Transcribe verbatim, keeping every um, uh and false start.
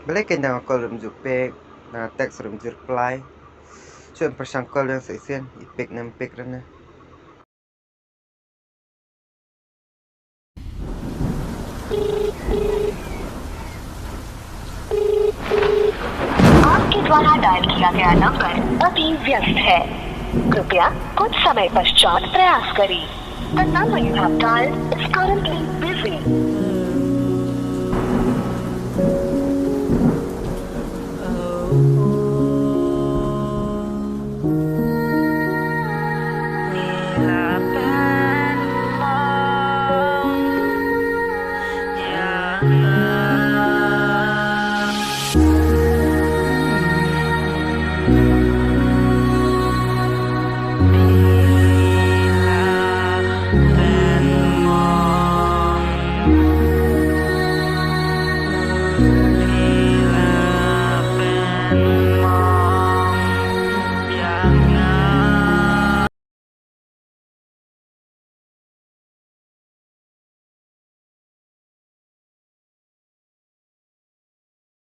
Balei kein da nga call ruh ym ju pick, da nga text ruh ym ju reply. Shu pyrshang call ïa nga shisien, i pick ne ym pick re ne. आपके द्वारा डायल किया गया नंबर अभी व्यस्त है। कृपया कुछ समय पश्चात प्रयास करें। The number you have dialed is currently busy.